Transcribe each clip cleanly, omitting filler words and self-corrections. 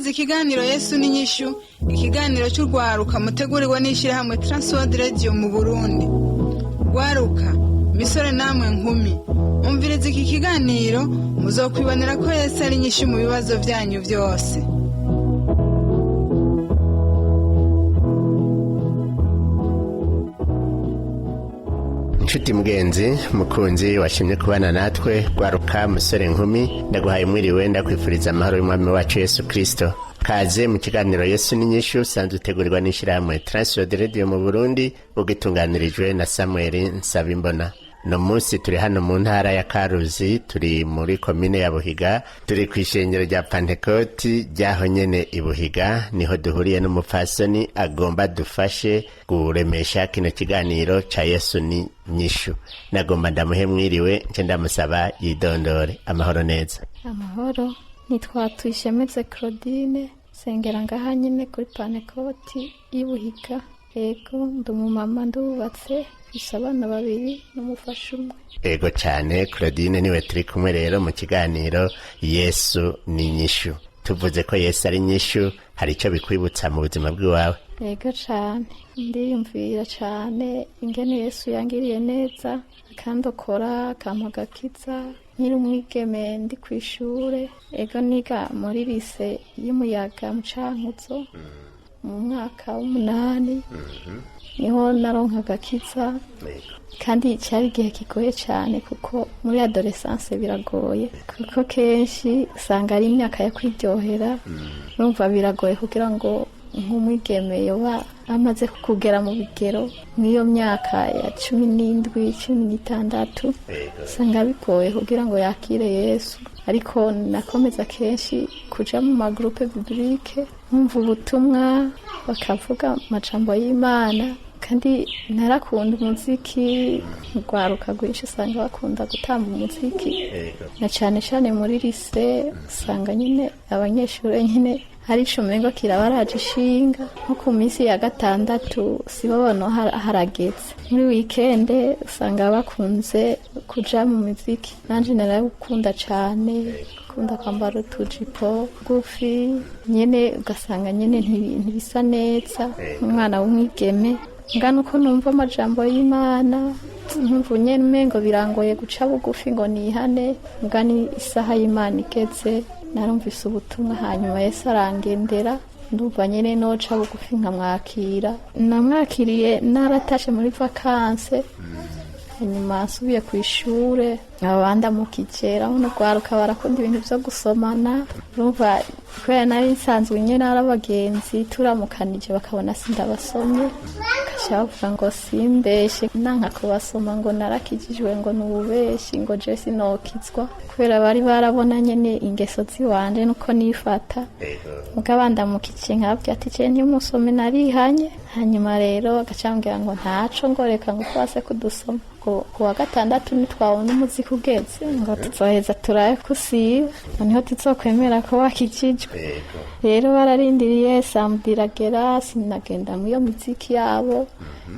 Mwumvirize ikiganiro Yesu n'inyishu, ikiganiro cy'urwaruka mutegurirwa n'ishyirahamwe Transworld Radio mu Burundi. Rwaruka, misore namwe nkumi, umvirize iki kiganiro, muzokwibonera ko Yesu ari inyishu mu bibazo byanyu byose. Inshuti mugenzi mukunzi washimye kubana natwe, rwaruka, musore, nkumi, ndaguhaye mwiriwe, ndakwifuriza amahoro y'Umwami wacu Yesu Kirisito. Kaze mu kiganiro Yesu n'inyishu, usanzwe utegurirwa n'ishyirahamwe Transworld Radio mu Burundi, ugitunganirijwe na Samuel Nsabimbona. No munsi turi hano mu ntara ya Karuzi, turi muri komine ya Buhiga, turi ku ishengero rya Pantekoti ryaho nyene i Buhiga. Niho duhuriye n'umupfasoni agomba dufashe kuremesha kino kiganiro ca Yesu ni nyishu. Nagomba ndamuhe mwiriwe, nce ndamusaba yidondore. Amahoro neza? Amahoro, nitwa Tuyishemeze Claudine, sengera ngaha nyine kuri Pantekoti y'i Buhiga. Ego, ndi umumama, ndubatse, mfise abana babiri n'umufasha umwe. Ego cyane, Claudine niwe turi kumwe rero mu kiganiro Yesu ni nyishu. Tuvuze ko Yesu ari nyishu, hari icyo bikwibutsa mu buzima bw'iwawe? Ego cane, ndiyumvira cane ingene Yesu yangiriye neza, akandokora, akampa agakiza nkiri umwigeme ndi kw'ishure. Ego, niga muri lycée y'Umuyaga mu Cankuzo, mu mwaka w'umunani niho naronka agakiza. Kandi cyari igihe kigoye cyane, kuko muri adolescence biragoye, kuko kenshi usanga ari imyaka yo kwiryohera. Urumva biragoye kugira ngo nk'umwigeme yoba amaze kugera mu bigero nk'iyo myaka ya 17, 16, usanga bigoye kugira ngo yakire Yesu. Ariko nakomeza kenshi kuja mu ma groupes bibliques, nkumva ubutumwa, bakavuga amajambo y'Imana. Kandi narakunda umuziki. Urwaruka rwinshi usanga bakunda gutamba umuziki, na cane cane muri lycée usanga nyine abanyeshuri nyine hari ico umengo kirabaraje ishinga. Nko ku minsi ya gatandatu, sibo bono harageze muri week-end, usanga bakunze kuja mu miziki. Nanje narabikunda cane, kunda kwambara utujipo gufi nyene, ugasanga nyene ntibisa neza umwana w'umwigeme. Ngana uko numva amajambo y'Imana, nkumva nyene umengo birangoye guca bugufi ngo nihane. Ngani isaha y'Imana igeze, narumvise ubutumwa, hanyuma Yesu arangendera, ndumva nyene noca bugufi nkamwakira. Namwakiriye naratashe muri vacances. Hanyuma nsubiye ku ishure, abandamukije, urabona urwaruka barakunda ibintu vyo gusomana. Urumva kubera nari nsanzwe nyene ari abagenzi, turamukanije bakabona sindabasomye, bakaca bavuga ngo simbeshe, nanka kubasoma, ngo narakijijwe, ngo ni ububeshi, ngo je sinokizwa, kubera bari barabona nyene ingeso ziwanje nuko nifata. Mugabo bandamukije nkababwira ati: "Je ntimusome, narihanye." Hanyuma rero bagaca bambwira ngo ntaco, ngo reka ngo kwase kudusoma, ngo ku wa gatandatu nitwabona umuziki ugeze, ngo tuzoheza turabe kusiba, noneho tuzokwemera ko wakijijwe. Rero bararindiriye, samedi iragera, sinagenda muri iyo miziki yabo.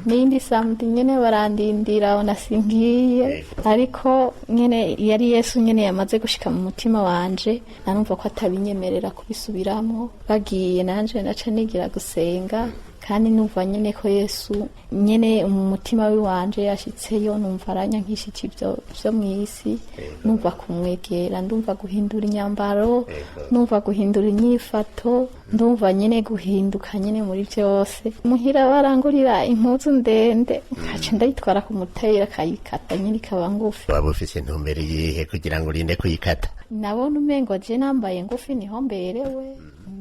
N'iyindi samedi nyene barandindira, ona singiye. Ariko nyene yari Yesu nyene yamaze gushika mu mutima wanje, narumva ko atabinyemerera kubisubiramwo. Bagiye, nanje naca nigira gusenga, kandi numva nyene ko Yesu nyene mu mutima wiwanje yashitseyo. Numva aranyankishije ivyo vyo mw'isi, numva kumwegera, ndumva guhindura inyambaro, numva guhindura inyifato, ndumva nyene guhinduka nyene muri vyose. Muhira barangurira impuzu ndende, nkaca ndayitwara ku mutera, akayikata nyene ikaba ngufi. Waba ufise intumbero yihe kugira ngo urinde kuyikata? Nabona umengo je nambaye ngufi niho mberewe.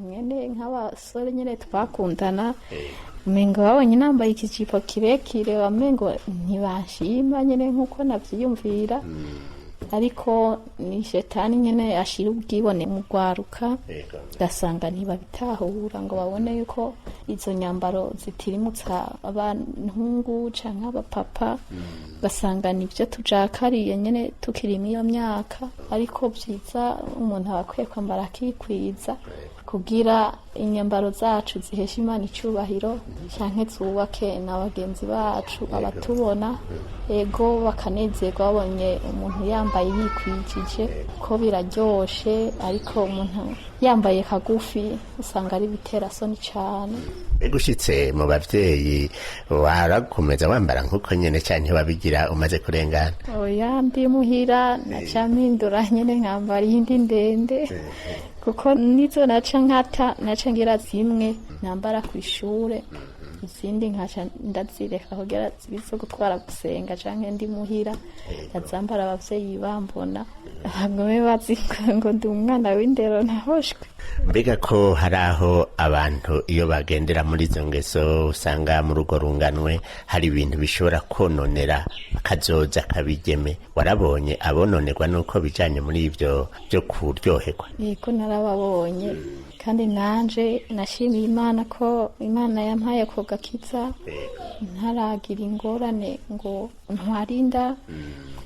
Nyene nk'abasore nyene twakundana, umengo babonye nambaye ikijipo kirekire, bamengo ntibanshima nyene nk'uko navyiyumvira. Ariko ni shetani nyene ashira ubwibone mu rwaruka, ugasanga ntibabitahura ngo babone yuko izo nyambaro zitirimutsa abahungu canke abapapa. Ugasanga nivyo tujakariye nyene tukiri mw'iyo myaka. Ariko vyiza umuntu aba akwiye kwambara akikwiza. Kugira inyambaro zacu zihesha Imana icubahiro, canke zubake na bagenzi bacu abatubona, ego, bakanezerwa babonye umuntu yambaye yikwijije, ko biraryoshe. Ariko umuntu yambaye kagufi usanga ari bitera soni cane. Mbega ushitse mu bavyeyi warakomeza wambara nk'uko nyene, canke wabigira umaze kurengana? Oya, ndi muhira naca mpindura nyene, nkambara iyindi ndende, kuko nizo naca nkata, naca ngira zimwe nambara kw'ishure, izindi nkaca ndazireka kugira zibe gutwara gusenga canke ndi muhira ndazambara abavyeyi bambona, bagume bazi ngo ndi umwana w'indero nahoshwe. Mbega ko hari aho abantu iyo bagendera muri izo ngeso usanga muri urwo runganwe hari ibintu bishobora kononera akazoza kabigeme, warabonye abononerwa n'uko bijanye muri ivyo byo kuryoherwa? Yego, narababonye, kandi nanje nashimiye Imana ko Imana yampaye ako gakiza ntaragira ingorane ngo ntwarinda,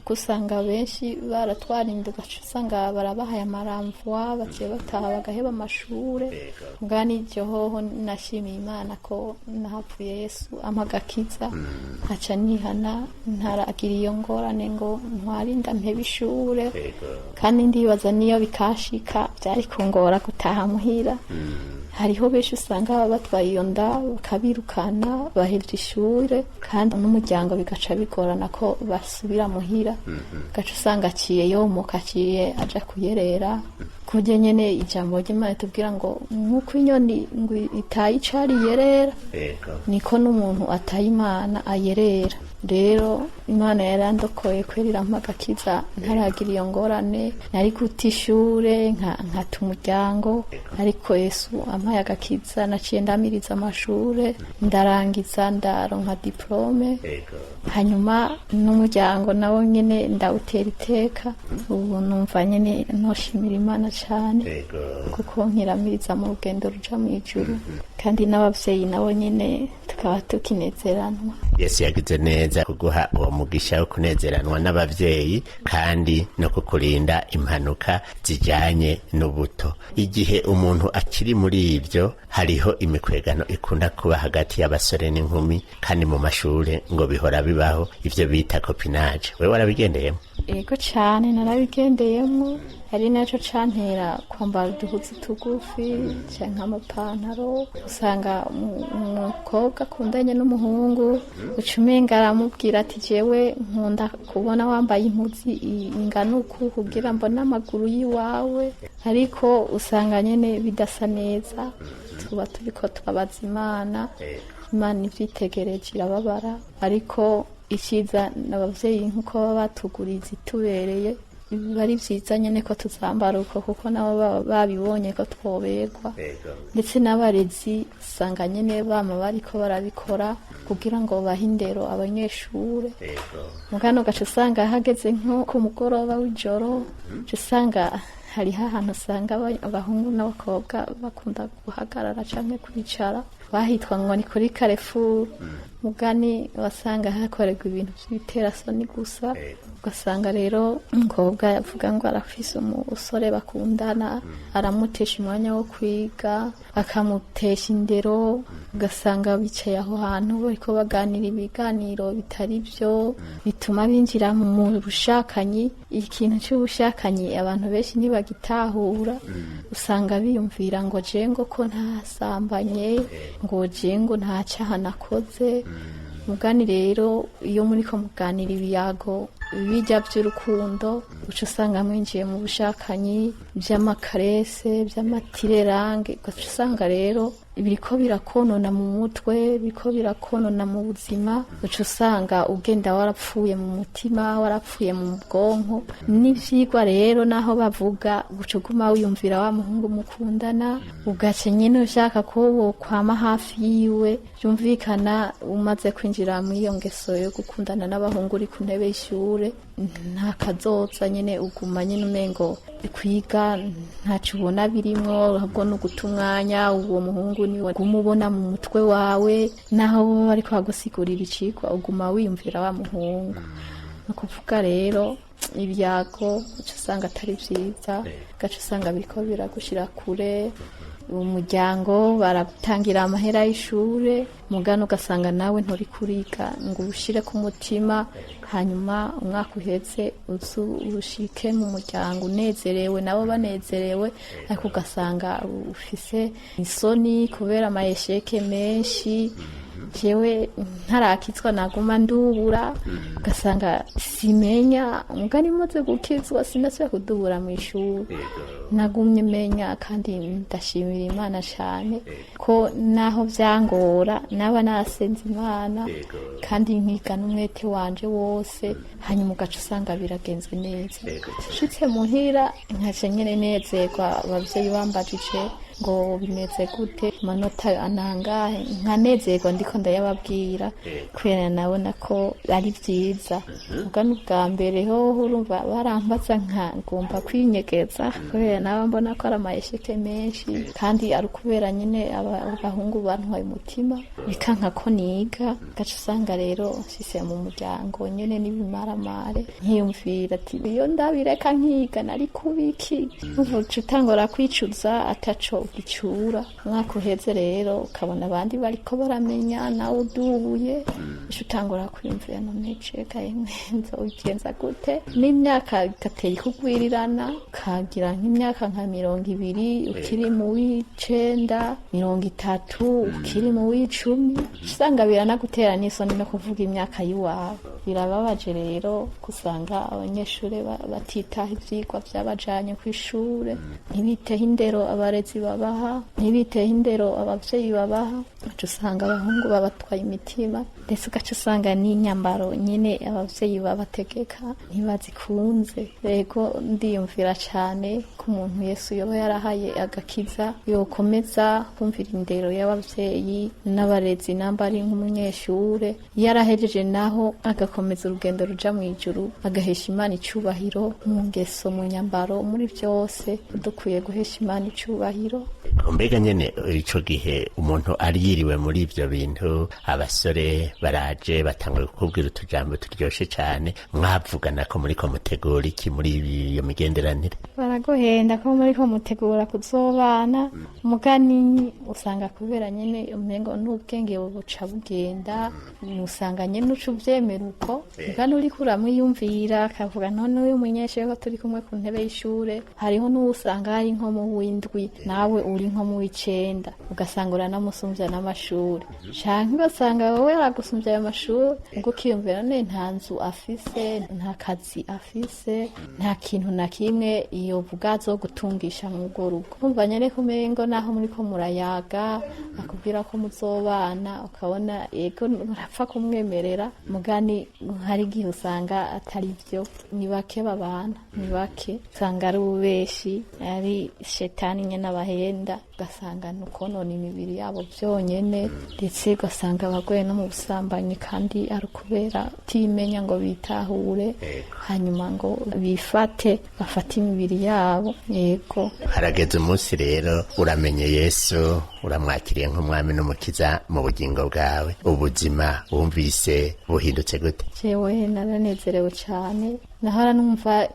kuko usanga benshi baratwara inda, ugaca usanga barabahaye amaramvwa, baciye bataha bagaheba amashure. Mbwa n'iryo hoho nashimiye Imana ko nahapfuye Yesu ampa agakiza, nkaca nihana, ntaragira iyo ngorane ngo ntwarinda mpebe ishure. Kandi ndibaza niyo bikashika byari kungora gutaha muhira. Hariho benshi usanga baba batwaye iyo nda bakabirukana, bahevye ishure, kandi n'umuryango bigaca bigorana ko basubira muhira, ugaca usanga aciye yomoka, aciye aja kuyerera. Kurya nyene ijambo ry'Imana tubwira ngo nk'uko inyoni ngo itaye icari yerera, niko n'umuntu ataye Imana ayerera. Rero Imana yarandokoye kwera, irampa agakiza ntaragira iyo ngorane. Nari guta ishure nkata umuryango, ariko Yesu ampaye agakiza naciye ndamiriza amashure, ndarangiza, ndaronka diplome, hanyuma n'umuryango nawo nyene ndawutera iteka. Ubu numva nyene noshimira Imana cane kuko nkiramiriza mu rugendo ruja mw'ijuru, kandi n'abavyeyi nabo nyene tukaba tukinezeranwa. Yesu yagize neza kuguha uwo mugisha wo kunezeranwa n'abavyeyi kandi no kukurinda impanuka zijanye n'ubuto. Igihe umuntu akiri muri ivyo, hariho imikwegano ikunda kuba hagati y'abasore n'inkumi, kandi mu mashure ngo bihora bibaho, ivyo bita copinage. Wewe warabigendeyemo? Ego cane, narabigendeyemo, ari naco cantera kwambara uduhuzu tugufi canke amapantaro. Usanga umukobwa akundanye n'umuhungu, uca umenga aramubwira ati: "Jewe nkunda kubona wambaye impuzu ingana uku kugira mbone amaguru y'iwawe." Ariko usanga nyene bidasa neza, tuba turiko tubabaza Imana. Imana ivyitegereje irababara. Ariko iciza n'abavyeyi nkuko baba batuguriye izitubereye, biba ari vyiza nyene ko tuzambara uko, kuko nabo baba babibonye ko twoberwa. Ndetse n'abarezi usanga nyene bama bariko barabikora kugira ngo bahe indero abanyeshure. Mugano ugaca usanga hageze nko ku mugoroba w'ijoro, uca usanga hariho ahantu usanga abahungu n'abakobwa bakunda guhagarara canke kwicara, bahitwa ngo ni kuri Carrefour. Mugani wasanga hakorerwa ibintu vy'ibiterasoni gusa. Ugasanga rero umukobwa yavuga ngo arafise umusore bakundana, aramutesha umwanya wo kwiga, akamutesha indero. Ugasanga bicaye aho hantu bariko baganira ibiganiro bitari byo bituma binjira mu bushakanyi. Ikintu c'ubushakanyi abantu benshi ntibagitahura. Usanga biyumvira ngo je ngo ko ntasambanye, ngo je ngo nta caha nakoze. Mugani rero iyo muriko muganira ibiyago bijya by'urukundo, uca usanga mwinjiye mu bushakanyi by'amakarese, by'amatirerange. Ugaca usanga rero biriko birakonona mu mutwe, biriko birakonona mu buzima. Uca usanga ugenda warapfuye mu mutima, warapfuye mu bwonko. N'ivyigwa rero naho bavuga, uca uguma wiyumvira wa muhungu mukundana, ugaca nyene ushaka ko wokwama hafi yiwe. Byumvikana umaze kwinjira muri iyo ngeso yo gukundana n'abahungu uri ku ntebe y'ishure, nta kazoza nyene, uguma nyene umengo kwiga ntaco ubona birimwo, ahubwo ni uguta umwanya. Uwo muhungu niwe uguma ubona mu mutwe wawe, naho baba bariko bagusigurira icigwa uguma wiyumvira wa muhungu. Ni ukuvuga rero ibyago uca usanga atari vyiza, ugaca usanga biriko biragushira kure. Umuryango baragutangira amahera y'ishure, mugano ugasanga nawe nturi kuriga ngo ushire ku mutima, hanyuma umwaka uheze uzu ushike mu muryango unezerewe, nabo banezerewe, ariko ugasanga ufise isoni kubera amayesheke menshi. Jewe ntarakizwa naguma ndubura, ugasanga simenya. Mugani maze gukizwa sinasubira kudubura mu ishuri, nagumye menya, kandi ndashimira Imana cyane ko naho byangora naba nasenze Imana kandi nkiga n'umwete wanje wose, hanyuma ugaca usanga biragenze neza. Nshitse muhira nkaca nyene nezerwa, abavyeyi bambajije ngo bimeze gute, amanota anangahe, nkanezerwa ndiko ndayababwira kubera nabona ko ari byiza. Ubwo ni ubwa mbere hoho urumva barambaza nkagomba kwinyegeza kubera naba mbona ko ari amayesheke menshi, kandi ari ukubera nyine abahungu bantwaye umutima bikanka ko niga. Gaca usanga rero nshyize mu muryango nyine n'ibimaramare, nkiyumvira ati iyo ndabireka nkiga nari kubiki. Uca utangura kwicuza ataco gicura. Umwaka uheze rero ukabona abandi bariko baramenya, nawe udubuye, uca utangura kwiyumvira none ceka yemwe nzobigenza gute? N'imyaka igatera ikugwirirana, ukagira nk'imyaka nka 20 ukiri mu w'icenda, 30 ukiri mu w'icumi, usanga biranagutera n'isoni no kuvuga imyaka y'iwawe. Birababaje rero gusanga abanyeshuri batitaho ivyigwa vyabajanye kw'ishure, ntibiteho indero abarezi babaha, ntibiteho indero abavyeyi babaha. Ugaca usanga abahungu babatwaye imitima, ndetse ugaca usanga n'inyambaro nyine abavyeyi babategeka ntibazikunze. Rego ndiyumvira cane ko umuntu Yesu yoba yarahaye agakiza yokomeza kumvira indero y'abavyeyi n'abarezi, namba ari nk'umunyeshure yarahejeje naho agakomeza urugendo ruja mu ijuru, agahesha Imana icubahiro mu ngeso, mu nyambaro, muri byose. Dukwiye guhesha Imana icubahiro. Mbega nyene ico gihe umuntu ariyiriwe muri ivyo bintu, abasore baraje batanguye kukubwira utujambo turyoshe cane, mwavugana ko muriko mutegura iki muri iyo migenderanire? Baraguhenda ko muriko mutegura kuzobana, mugani usanga kubera nyene umengo n'ubwenge buca bugenda, usanga nyene uca uvyemera uko. Mugani uriko uramwiyumvira akavuga none uyu munyeshure ko turi kumwe ku ntebe y'ishure, hariho n'uwusanga ari nko mu w'indwi nawe uri nko mu w'icenda, ugasanga uranamusumvya n'amashuri, canke ugasanga wowe aragusumvya ayo mashuri, ubwo ukiyumvira none nta nzu afise, nta kazi afise, nta kintu na kimwe yovuga zo gutungisha mu urwo rugo. Umva nyene ko umengo naho muriko murayaga akubwira ko muzobana, ukabona yego urapfa kumwemerera, mugani hari igihe usanga atari byo. Ni bake babana, ni bake, usanga ari ububeshi, ari shetani nyene abahenda, ugasanga ni ukonona imibiri yabo byonyene, ndetse ugasanga abagoye no mu busambanyi, kandi ari ukubera utimenya ngo bitahure, hanyuma ngo bifate, bafate imibiri yabo. Yego. Harageze umunsi rero uramenye Yesu, uramwakiriye nk'umwami n'umukiza mu bugingo bwawe, ubuzima wumvise buhindutse gute? Jewe naranezerewe cyane. Nahora numva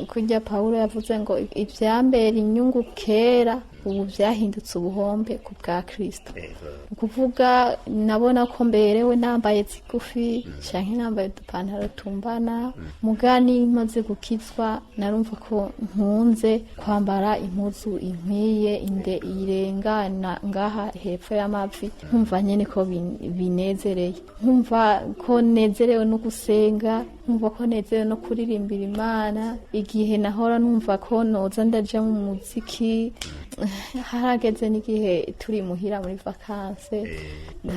kurya Pawulo yavuze ngo ivyambera inyungu kera ubu vyahindutse ubuhombe ku bwa Kristo. Ni ukuvuga nabona ko mberewe nambaye zigufi canke nambaye udupantaro tumbana, mugani maze gukizwa narumva ko nkunze kwambara impuzu inkwiye, inde irengana ngaha hepfo y'amavi, nkumva nyene ko binezereye, nkumva ko nezerewe no gusenga, nkumva ko nezerewe no kuririmbira Imana. Igihe nahora numva ko noza ndaja mu muziki, harageze n'igihe turi muhira muri vakanse,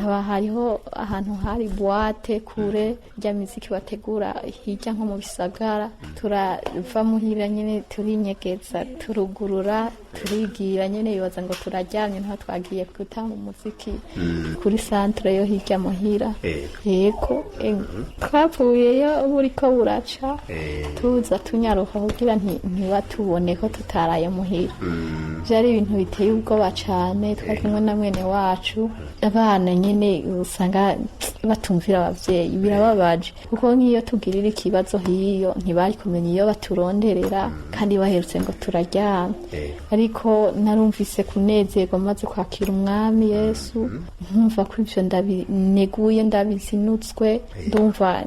haba hariho ahantu hari boîte kure rya miziki bategura hirya nko mu bisagara, turava muhira nyene turinyegeza, turugurura, turigira nyene bibaza ngo turaryamye, ntaho twagiye gutanga umuziki kuri centre yo hirya muhira. Yego, twavuyeyo buriko buraca, tuza tunyaruka kugira ntibatubone ko tutaraye muhira. Vyari ibintu biteye ubwoba cane. Twari kumwe na mwene wacu, abana nyene usanga batumvira abavyeyi, birababaje kuko nk'iyo tugirira ikibazo hiyo ntibari kumenya iyo baturonderera, kandi baherutse ngo turaryamye. Ari Ariko narumvise kunezerwa maze kwakira umwami Yesu, nkumva ko ivyo ndabineguye, ndabizinutswe, ndumva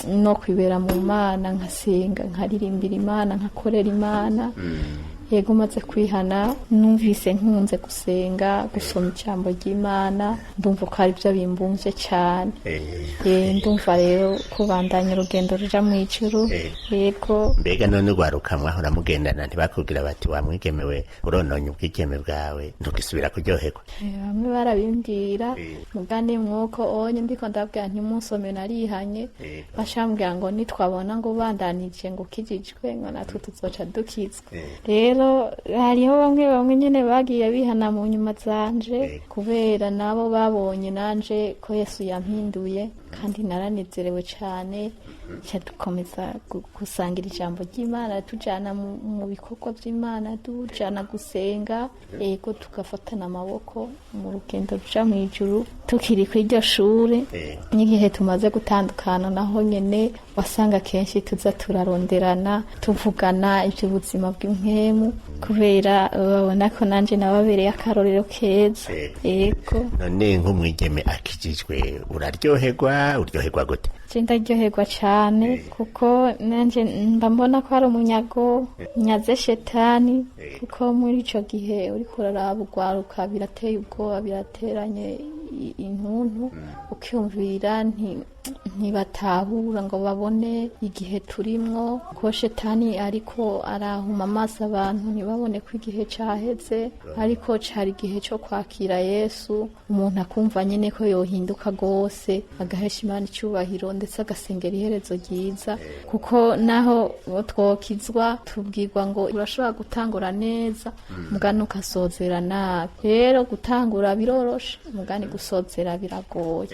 no kwibera mu Mana, nkasenga, nkaririmbira Imana, nkakorera Imana. Yego, maze kwihana numvise nkunze gusenga, gusoma ijambo ry'Imana, ndumva ko ari byo bimbumvye cyane. Ndumva rero kubandanya urugendo ruja mu ijuru. Yego. Mbega none urwaruka mwahora mugendana ntibakubwira bati wa mwigemewe, urononye ubwigeme bwawe, ntugisubira kuryoherwa? Bamwe barabimbwira, mugani mwuko onye ndiko ndabwira ntimunsome, narihanye, bashambwira ngo nitwabona ngo bandanije ngo ukijijwe, ngo natwe tuzoca dukizwa. Rero hariho bamwe bamwe nyene bagiye bihana mu nyuma zanje, kubera nabo babonye nanje ko Yesu yampinduye, kandi naranezerewe cane. Nca dukomeza gusangira ijambo ry'Imana, tujana mu bikorwa by'Imana, tujana gusenga, yego, tugafatana amaboko mu rugendo ruja mu ijuru tukiri ku iryo shure. N'igihe tumaze gutandukana naho nyene wasanga kenshi tuza turaronderana, tuvugana iby'ubuzima bw'impwemu, kubera babona ko nanje nababereye akarorero keza. Yego. None nk'umwigeme akijijwe uraryoherwa, uryoherwa gute? Je ndaryoherwa cane, kuko nanje mba mbona ko ari umunyago nyaze shetani, kuko muri ico gihe uriko uraraba urwaruka birateye ubwoba, birateranye intuntu, ukiyumvira nti ntibatahura ngo babone igihe turimwo, ko shetani ariko arahuma amaso abantu ntibabone ko igihe caheze, ariko cari igihe co kwakira Yesu, umuntu akumva nyene ko yohinduka rwose, agahesha Imana icubahiro, ndetse agasengera iherezo ryiza. Kuko naho twokizwa, tubwirwa ngo urashobora gutangura neza mugani ukasozera nabi. Rero gutangura biroroshe, mugani gusozera biragoye.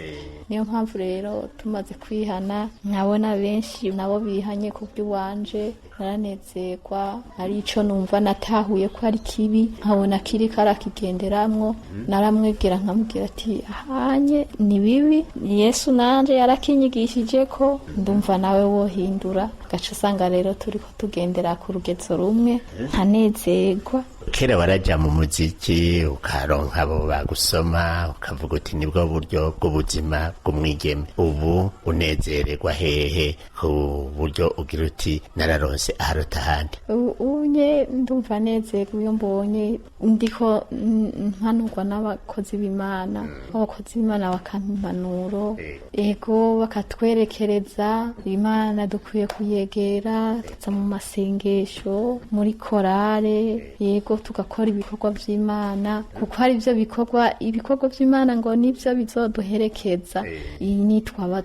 Niyo mpamvu rero tumaze kwihana, nkabona benshi nabo bihanye ku bw'iwanje, naranezerwa. Ari ico numva natahuye ko ari kibi, nkabona kiri karakigenderamwo, naramwegera nkamubwira ati ahanye ni bibi, Yesu nanje yarakinyigishije ko ndumva nawe wohindura, gaca usanga rero turiko tugendera ku rugezo rumwe, nkanezerwa. Kera waraja mu muziki, ukaronka abo bagusoma, ukavuga uti nibwo buryo bw'ubuzima bw'umwigeme. Ubu unezererwa hehe ku buryo ugira uti nararonse aharuta ahandi? Unye ndumva nezerwa iyo mbonye ndiko mpanurwa n'abakozi b'Imana, abakozi b'Imana bakampa impanuro, ego, bakatwerekereza Imana dukwiye kuyegera, tuza mu masengesho, muri korale, yego, tugakora ibikorwa vy'Imana, kuko hari ivyo bikorwa, ibikorwa vy'Imana ngo nivyo bizoduherekeza iyi nitwaba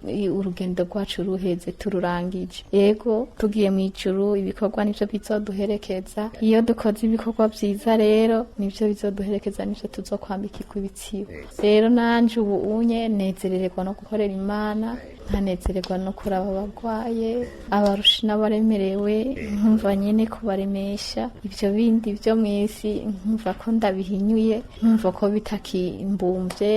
urugendo rwacu ruheze, tururangije, yego, tugiye mu ijuru, ibikorwa nivyo bizoduherekeza. Iyo dukoze ibikorwa vyiza rero nivyo bizoduherekeza, nivyo tuzokwambikirwa ibitsibo. Rero nanje ubu unye nezerererwa no gukorera Imana, nkanezererwa no kuraba abarwaye, abarusha n'abaremerewe, nkumva nyene kubaremesha. Ivyo bindi vyo mw'isi nkumva ko ndabihinyuye, nkumva ko bitakimbumvye,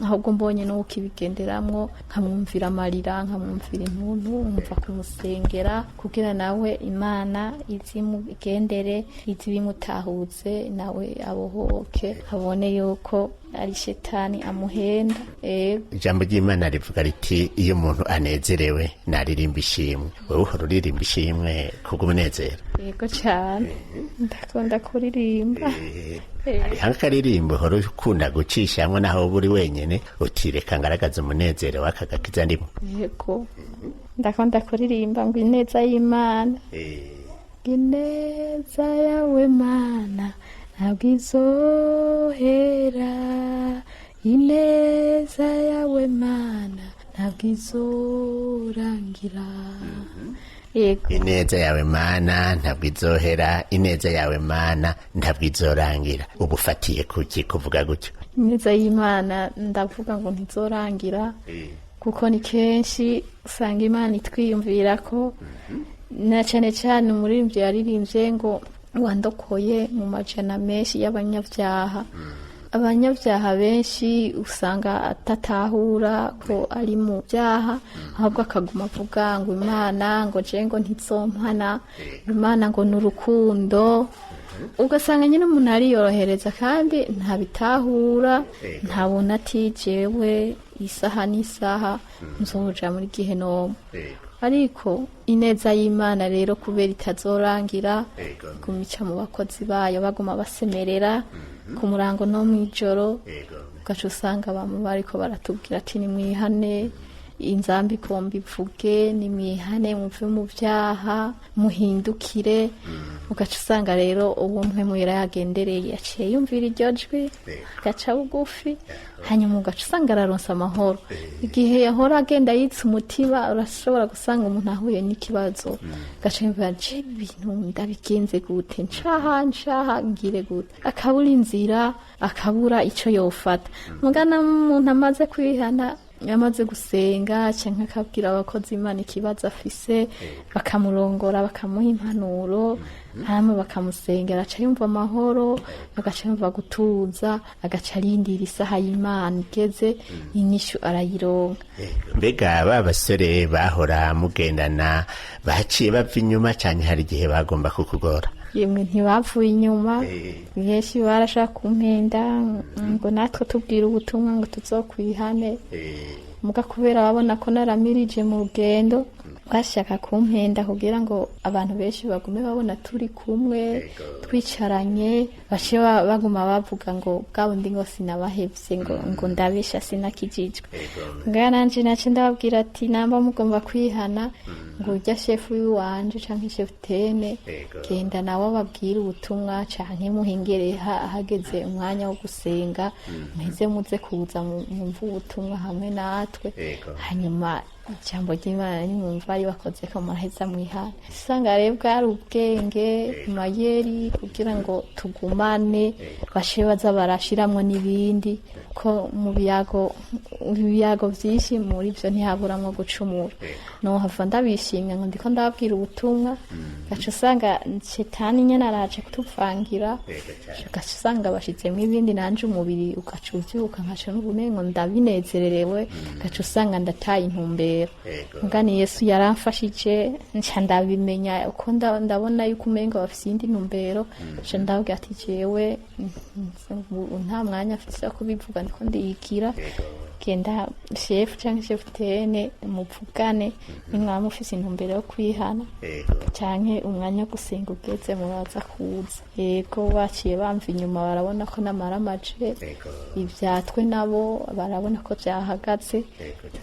ahubwo mbonye n'ukibigenderamwo nkamwumvira amarira, nkamwumvira intuntu, nkumva kumusengera kugira nawe Imana izimugendere, izibimutahuze, nawe abohoke, abone yuko ari shetani amuhenda. Ego. Ijambo ry'Imana rivuga riti iyo umuntu anezerewe naririmba ishimwe. Wewe uhora uririmba ishimwe kubw'umunezero? Yego cyane, ndakunda kuririmba. Hariho akaririmbo uhora ukunda gucishamwo naho uba uri wenyene, uti reka ngaragaze umunezero w'aka gakiza ndimo? Yego, ndakunda kuririmba ngo ineza y'Imana, ineza yawe Mana ntabwo izohera, ineza yawe Mana ntabwo izorangira. Yego. Ineza yawe Mana ntabwo izohera, ineza yawe Mana ntabwo izorangira. Uba ufatiye kuki kuvuga gutyo? Ineza y'Imana ndavuga ngo ntizorangira, kuko ni kenshi usanga Imana itwiyumvira ko, na cyane cyane umuririmbyi yaririmbye ngo wandokoye mu majana menshi y'abanyabyaha. Abanyabyaha benshi usanga atatahura ko ari mu byaha, ahubwo akaguma avuga ngo Imana ngo je ngo ntizompana, Imana ngo ni urukundo. Ugasanga nyine umuntu ariyorohereza kandi ntabitahura, ntabona ati jewe isaha n'isaha nzoja muri gihenomu. Ariko ineza y'Imana rero kubera itazorangira, iguma ica mu bakozi bayo, baguma basemerera ku murango no mw'ijoro, ugaca usanga bamwe bariko baratubwira ati nimwihane, inzambi igomba ivuge, nimwihane muve mu byaha, muhindukire. Ugaca usanga rero uwo mpwemu yagendereye yaciye yumvira iryo jwi, agaca bugufi, hanyuma ugaca usanga araronsa amahoro. Igihe yahora agenda yitsa umutima, urashobora gusanga umuntu ahuye n'ikibazo, agaca yumvira je ibintu ndabigenze gute, ncaha ncaha ngire gute, akabura inzira, akabura ico yofata. Mugana umuntu amaze kwihana, yamaze gusenga cyangwa akabwira abakozi Imana ikibazo afise, bakamurongora, bakamuha impanuro, hanyuma bakamusengera, aca yumva amahoro, agaca yumva gutuza, agaca arindira isaha y'Imana igeze, inyishu arayironka. Mbega ba basore bahora mugendana baciye bava inyuma cyane, hari igihe bagomba kukugora? Yemwe, ntibapfuye inyuma. Benshi barashaka kumpenda ngo natwe tubwire ubutumwa ngo tuzokwihane, muga kubera babona ko naramirije mu rugendo, bashaka kumpenda kugira ngo abantu benshi bagume babona turi kumwe twicaranye, bace baguma bavuga ngo bwa bundi ngo sinabahevye, ngo ndabesha sinakijijwe. Ngaha nanje nace ndababwira ati namba mugomba kwihana, ngo urya shefu w'iwanje canke shefu tene, genda nawe ababwire ubutumwa, canke muhengere hageze umwanya wo gusenga, muheze muze kuza mwumve ubutumwa hamwe natwe. Hanyuma ijambo ry'Imana nimwumva ribakoze ko muraheza mwihana. Usanga rero bwari ubwenge mayeri kugira ngo tugumane, bashe baza barashiramwo n'ibindi, ko mu biyago, ibiyago vyinshi muri vyo ntihaburamwo gucumura. Nohava ndabishimye ngo ndiko ndababwira ubutumwa, gaca usanga shetani nyene araje kutuvangira, ugaca usanga bashizemwo ibindi, nanje umubiri ugaca uvyuka nkaca n'ubumengo ndabinezererewe, gaca usanga ndataye intumbero. Mugani Yesu yaramfashije, nca ndabimenya uko ndabona yuko umengo bafise iyindi ntumbero, nca ndababwira ati jewe nta mwanya mfise wo kubivuga, ndiko ndiyigira, genda shefu canke shefu tene muvugane, nimwaba mufise intumbero yo kwihana canke umwanya wo gusenga ugeze muraza kuza. Yego, baciye bamva inyuma, barabona ko namaramaje, ivyatwe nabo barabona ko vyahagaze.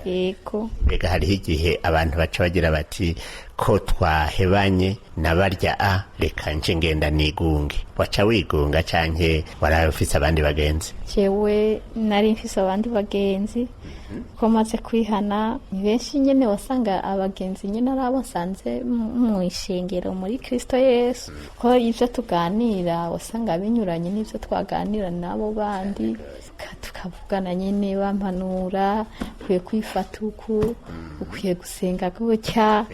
Yego. Mbega hariho igihe abantu baca bagira bati ko twahebanye na barya, a reka nje ngenda nigunge, waca wigunga canke waraye ufise abandi bagenzi? Jewe nari mfise abandi bagenzi ko maze kwihana, ni benshi nyene wasanga abagenzi nyene ari abo nsanze mu ishengero muri Kristo Yesu, ko ivyo tuganira wasanga binyuranye n'ivyo twaganira nabo bandi. Tukavugana nyene bampanura, ukwiye kwifata uku, ukwiye gusenga gutya.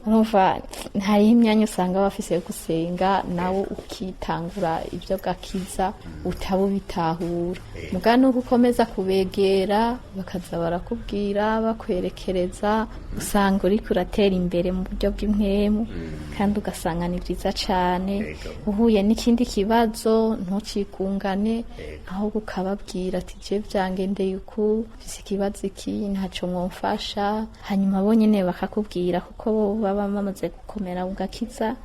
Urumva hariho imyanya usanga bafise yo gusenga, nawe ukitangura ibyo gakiza utaba ubitahura, muga nuko ukomeza kubegera bakaza barakubwira, bakwerekereza, usanga uriko uratera imbere mu buryo bw'impwemu, kandi ugasanga ni byiza cane. Uhuye n'ikindi kibazo ntucikungane, ahubwo ukababwira ati je vyangendeye uku, mfise ikibazo iki, ntaco mwomfasha, hanyuma bo nyene bakakubwira, kuko bo baba bamaze gukomera ugakiza,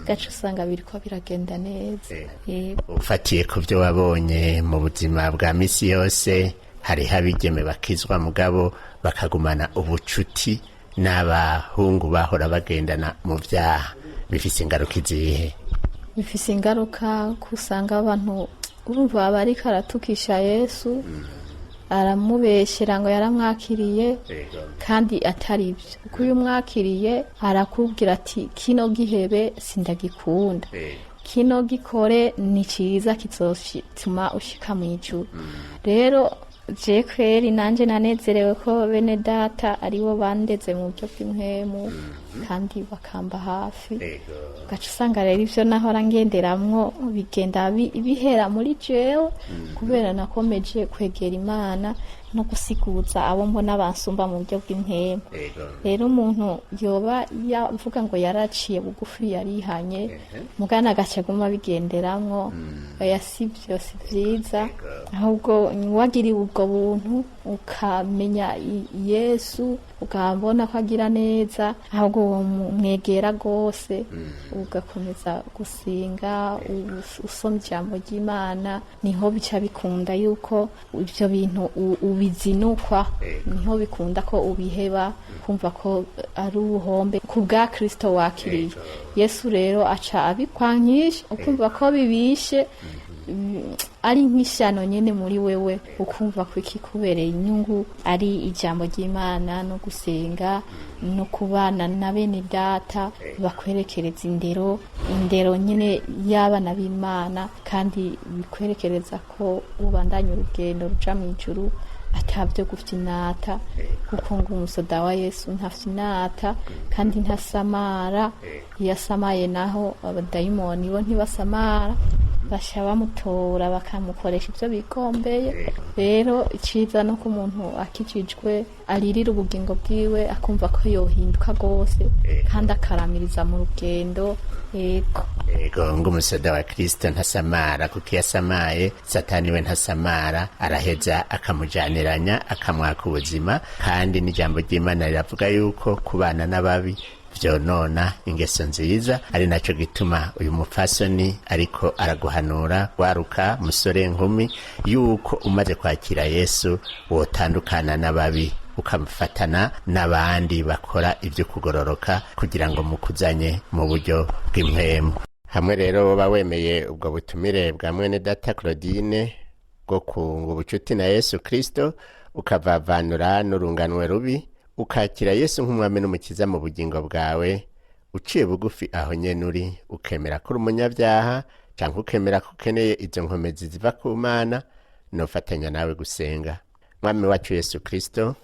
gaca usanga biriko biragenda neza. Yego. Ufatiye ku byo wabonye mu buzima bwa misi yose, hariho abigeme bakizwa mugabo bakagumana ubucuti n'abahungu bahora bagendana mu vyaha, bifise ingaruka izihe? Bifise ingaruka ko usanga abantu, urumva aba ariko aratukisha Yesu, aramubeshyera ngo yaramwakiriye kandi atari byo, kuko iyo umwakiriye arakubwira ati kino gihebe sindagikunda, kino gikore ni cyiza kizotuma ushika mu ijuru. Rero je kweri nanje nanezerewe ko bene data aribo bandeze mu buryo bw'impwemu. Kandi bakamba hafi. Ugaca usanga rero ivyo nahora ngenderamwo bigenda bihera muri jewe, kubera nakomeje kwegera Imana no gusiguza abo mbona bansumba mu buryo bw'impemu. Rero umuntu yoba yavuga ngo yaraciye bugufi, yarihanye, mugana agaca aguma bigenderamwo, oya, si byo, si vyiza. Ahubwo wagiriwe ubwo buntu, ukamenya Yesu, ukabona ko agira neza, ahubwo mwegera rwose, ugakomeza gusenga, usoma ijambo ry'Imana, niho bica bikunda yuko ibyo bintu ubizinukwa, niho bikunda ko ubiheba, kumva ko ari ubuhombe ku bwa Kristo wakiriye Yesu. Rero aca abikwankisha, ukumva ko bibishe, ari nk'ishyano nyene muri wewe, ukumva ko ikikubereye inyungu ari ijambo ry'Imana no gusenga no kubana na bene data bakwerekereza indero nyene y'abana b'Imana, kandi bikwerekereza ko ubandanya urugendo ruja mu ijuru atabyo gufyinata, kuko ngo umusoda wa Yesu ntafyinata kandi ntasamara. Iyo asamaye naho, abadayimoni bo ntibasamara, basha bamutora bakamukoresha ibyo bigombeye. Rero iciza no ku muntu akijijwe aririra ubugingo bwiwe, akumva ko yohinduka rwose kandi akaramiriza mu rugendo, yego. Ego, ngo umusoda wa Kristo ntasamara, kuko iyo asamaye, Satani we ntasamara, araheza akamujaniranya, akamwaka ubuzima. Kandi n'ijambo ry'Imana riravuga yuko kubana n'ababi vyonona ingeso nziza, ari naco gituma uyu mupfasoni ariko araguhanura, waruka musore nkumi, yuko umaze kwakira Yesu wotandukana n'ababi, ukamufatana n'abandi bakora ibyo kugororoka, kugira ngo mukuzanye mu buryo bw'impwemu. Hamwe rero woba wemeye ubwo butumire bwa mwene data Claudine bwo kunga ubucuti na Yesu Kristo, ukavavanura n'urunganwe rubi, ukakira Yesu nk'umwami n'umukiza mu bugingo bwawe, uciye bugufi aho nyene uri, ukemera ko uri umunyabyaha cyangwa ukemera ko ukeneye izo nkomezi ziva ku Mana, nofatanya nawe gusenga. Mwami wacu Yesu Kristo,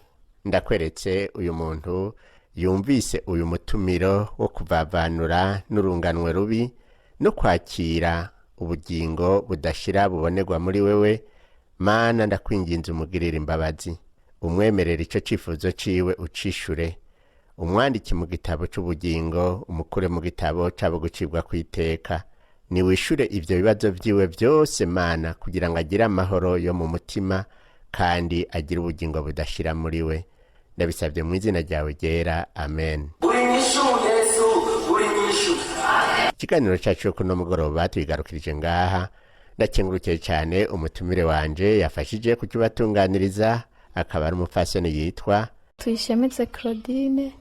ndakweretse uyu muntu yumvise uyu mutumiro wo kuvavanura n'urunganwe rubi no kwakira ubugingo budashira bubonerwa muri wewe. Mana, ndakwinginze umugirire imbabazi, umwemerere icyo cyifuzo ciwe, ucishure, umwandike mu gitabo cy'ubugingo, umukure mu gitabo cyabo gucibwa ku iteka. Niwishure ibyo bibazo byiwe byose, Mana, kugira ngo agire amahoro yo mu mutima kandi agire ubugingo budashira muri we. Ndabisabye mu izina ryawe ryera, amen. Uri nyishu Yesu, uri nyishu. Ikiganiro cyacu kuno mugoroba tubigarukirije ngaha. Ndakengurukiye cyane umutumire wanje yafashije kukibatunganiriza, akaba ari umupfasoni yitwa Tuyishemeze Claudine.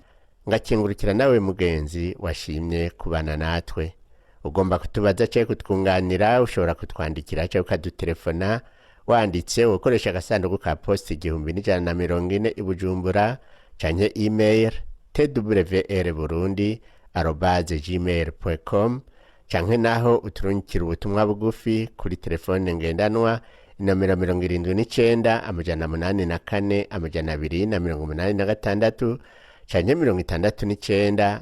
Ngakengurukira nawe mugenzi washimye kubana natwe. Ugomba kutubaza cyangwa kutwunganira, ushobora kutwandikira cyangwa ukadutelefona. Wanditse ukoresha agasanduku ka posita 1140 i Bujumbura, canke email twr burundi@gmail com, canke naho uturungikira ubutumwa bugufi kuri telefone ngendanwa, inomero 79 804 286, canke 69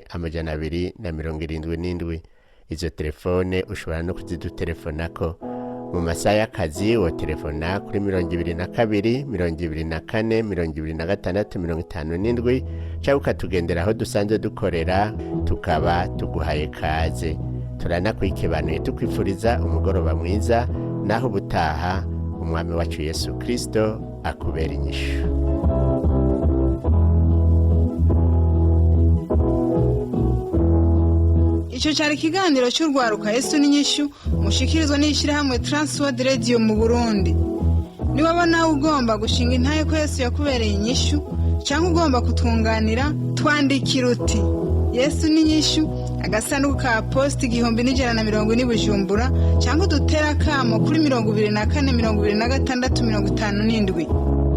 671 277. Izo telefone ushobora no kuzidutelefonako mu masaha y'akazi. Wo telefona kuri 22 24 26 57, cyangwa ukatugendera aho dusanzwe dukorera, tukaba tuguhaye kaze. Turanakwikebanuye, tukwifuriza umugoroba mwiza. Naho ubutaha, umwami wacu Yesu Kristo akubera inyishu. Icyo cyari ikiganiro cy'urwaruka Yesu n'inyishu, mushikirizwa n'ishyirahamwe Transworld Radio mu Burundi. Niwaba nawe ugomba gushinga intahe ko Yesu yakubereye inyishu, cyangwa ugomba kutwunganira, twandikira uti: Yesu n'inyishu, agasanduku ka posita 1140 Bujumbura, cyangwa udutere akamo kuri 24 26 57.